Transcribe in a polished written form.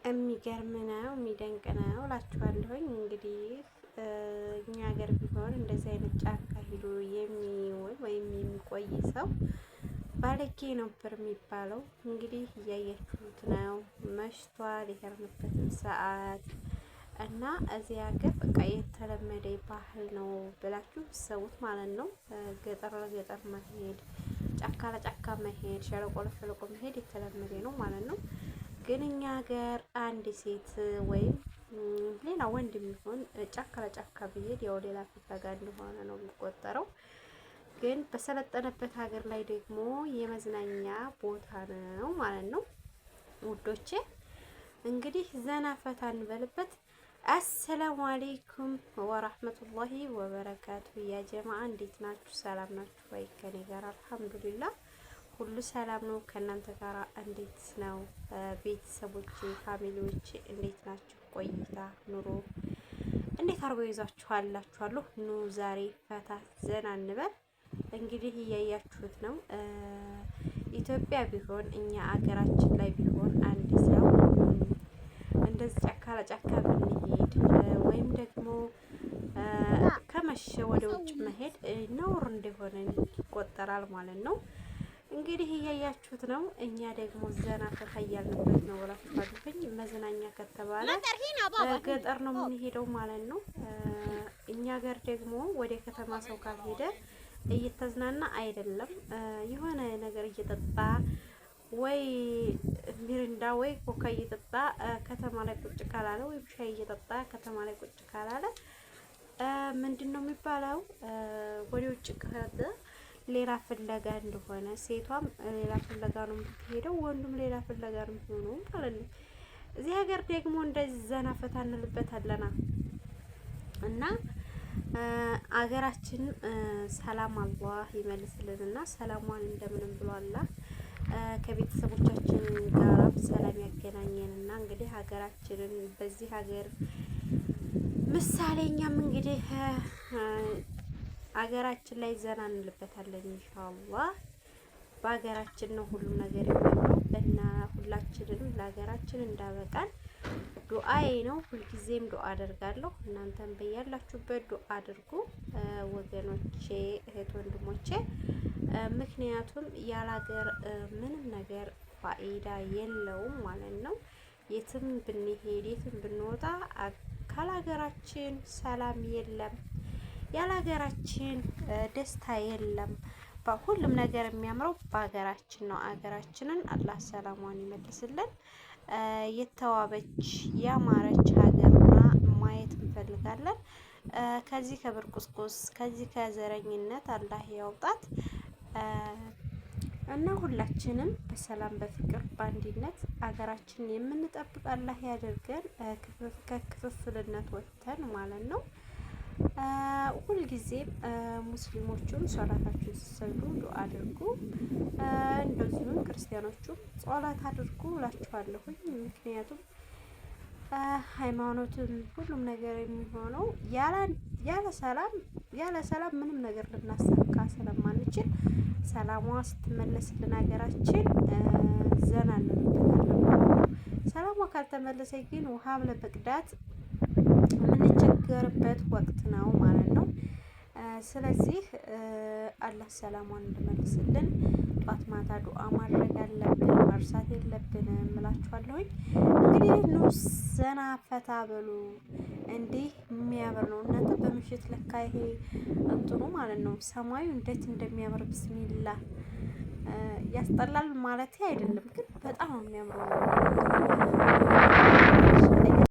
የሚገርም ነው፣ የሚደንቅ ነው እላችኋለሁኝ። እንግዲህ እኛ ሀገር ቢሆን እንደዚህ አይነት ጫካ ሂዶ የሚውል ወይም የሚቆይ ሰው ባለጌ ነበር የሚባለው። እንግዲህ እያያችሁት ነው፣ መሽቷል። የሄድንበትም ሰዓት እና እዚህ ሀገር በቃ የተለመደ ባህል ነው ብላችሁ ሰውት ማለት ነው። ገጠር ለገጠር መሄድ፣ ጫካ ለጫካ መሄድ፣ ሸለቆ ለሸለቆ መሄድ የተለመደ ነው ማለት ነው። ግን እኛ ሀገር አንድ ሴት ወይም ሌላ ወንድ የሚሆን ጫካ ለጫካ ቢሄድ ያው ሌላ ፍለጋ እንደሆነ ነው የሚቆጠረው። ግን በሰለጠነበት ሀገር ላይ ደግሞ የመዝናኛ ቦታ ነው ማለት ነው ውዶቼ። እንግዲህ ዘና ፈታ እንበልበት። አሰላሙ አሌይኩም ወራህመቱላሂ ወበረካቱ። ያ ጀማአ እንዴት ናችሁ? ሰላም ናችሁ ወይ? ከኔ ጋር አልሐምዱሊላህ ሁሉ ሰላም ነው። ከእናንተ ጋር እንዴት ነው? ቤተሰቦቼ family ዎቼ እንዴት ናችሁ? ቆይታ ኑሮ እንዴት አድርጎ ይዟችኋል? እላችኋለሁ። ኑ ዛሬ ፈታ ዘና እንበል። እንግዲህ እያያችሁት ነው። ኢትዮጵያ ቢሆን እኛ አገራችን ላይ ቢሆን አንድ ሰው እንደዚህ ጫካ ለጫካ ብንሄድ ወይም ደግሞ ከመሸ ወደ ውጭ መሄድ ነውር እንደሆነ ይቆጠራል ማለት ነው። እንግዲህ እያያችሁት ነው። እኛ ደግሞ ዘና ፈታ እያልንበት ነው እላችኋለሁኝ። መዝናኛ ከተባለ ገጠር ነው የምንሄደው ማለት ነው። እኛ ጋር ደግሞ ወደ ከተማ ሰው ካልሄደ እየተዝናና አይደለም። የሆነ ነገር እየጠጣ ወይ ሚሪንዳ ወይ ኮካ እየጠጣ ከተማ ላይ ቁጭ ካላለ ወይም ሻይ እየጠጣ ከተማ ላይ ቁጭ ካላለ ምንድን ነው የሚባለው? ወደ ውጭ ከሄደ ሌላ ፍለጋ እንደሆነ ሴቷም ሌላ ፍለጋ ነው የምትሄደው፣ ወንዱም ሌላ ፍለጋ ነው የሚሆነው ማለት ነው። እዚህ ሀገር ደግሞ እንደዚህ ዘና ፈታ እንልበታለና እና አገራችን ሰላም አላህ ይመልስልንና ሰላሟን እንደምንም ብሎ አላህ ከቤተሰቦቻችን ጋር ሰላም ያገናኘንና እንግዲህ ሀገራችንን በዚህ ሀገር ምሳሌ እኛም እንግዲህ ሀገራችን ላይ ዘና እንልበታለን ኢንሻአላህ። በሀገራችን ነው ሁሉም ነገር የሚያምረው እና ሁላችንንም ለሀገራችን እንዳበቃን ዱአዬ ነው። ሁልጊዜም ዱአ አደርጋለሁ። እናንተም በያላችሁበት ዱአ አድርጉ ወገኖቼ፣ እህት ወንድሞቼ። ምክንያቱም ያለ ሀገር ምንም ነገር ፋይዳ የለውም ማለት ነው። የትም ብንሄድ የትም ብንወጣ ካለሀገራችን ሰላም የለም፣ ያለ ሀገራችን ደስታ የለም። ሁሉም ነገር የሚያምረው በሀገራችን ነው። ሀገራችንን አላህ ሰላሟን ይመልስልን። የተዋበች ያማረች ሀገር ሆና ማየት እንፈልጋለን። ከዚህ ከብርቁስቁስ ከዚህ ከዘረኝነት አላህ ያውጣት እና ሁላችንም በሰላም በፍቅር በአንድነት አገራችንን የምንጠብቅ አላህ ያደርገን። ከክፍፍልነት ወጥተን ማለት ነው። ሁልጊዜም ሙስሊሞቹም ሶላታችሁን ስትሰግዱ ዱአ አድርጉ፣ እንደዚሁም ክርስቲያኖቹም ጸሎት አድርጉ እላችኋለሁኝ። ምክንያቱም ሃይማኖትም ሁሉም ነገር የሚሆነው ያለ ሰላም ያለ ሰላም ምንም ነገር ልናሳካ ስለማንችል ሰላሟ ስትመለስልን ሀገራችን ዘና እንልበታለን ማለት ነው። ሰላሟ ካልተመለሰ ግን ውሃም ለመቅዳት የምንቸገርበት ወቅት ነው ማለት ነው። ስለዚህ አላህ ሰላሟን እንድመልስልን ጧት ማታ ዱአ ማድረግ አለብን፣ መርሳት የለብንም እላችኋለሁኝ። እንግዲህ ኑ ዘና ፈታ በሉ። እንዲህ የሚያምር ነው እናንተ በምሽት ለካ ይሄ እንትኑ ማለት ነው ሰማዩ እንዴት እንደሚያምር ብስሚላ። ያስጠላል ማለት አይደለም፣ ግን በጣም ነው የሚያምረው።